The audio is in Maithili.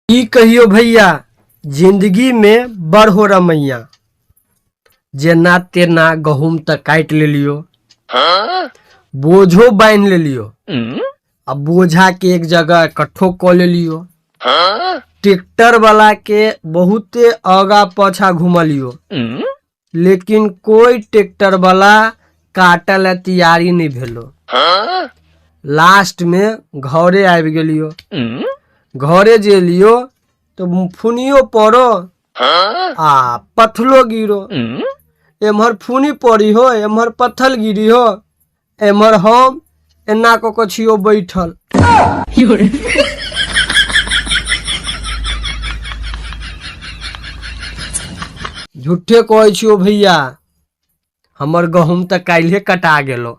की कहियो भैया, जिंदगी में बड़ हो रमैया। जेना तेना गहूम तऽ काटि लेलियो, बोझो बान्हि लेलियो, आ बोझा के एक जगह इकट्ठो कऽ लेलियो। ट्रैक्टर वाला के बहुते आगा पाछा घुमलियो, लेकिन कोई ट्रैक्टर वाला काटऽ लए तैयारी नहि भेलो। लास्ट में घरे आबि गेलियो। घरे जे एलियो तऽ फुनियो पड़ो आ पथलो गिरो। एम्हर फुनी पड़ी हो, एम्हर पत्थल गिरी हो, एम्हर हम एना कऽ कऽ छियो बैठल। झूठे कहै छियो भैया, हमर गहूम तऽ काल्हे कटा गेलो।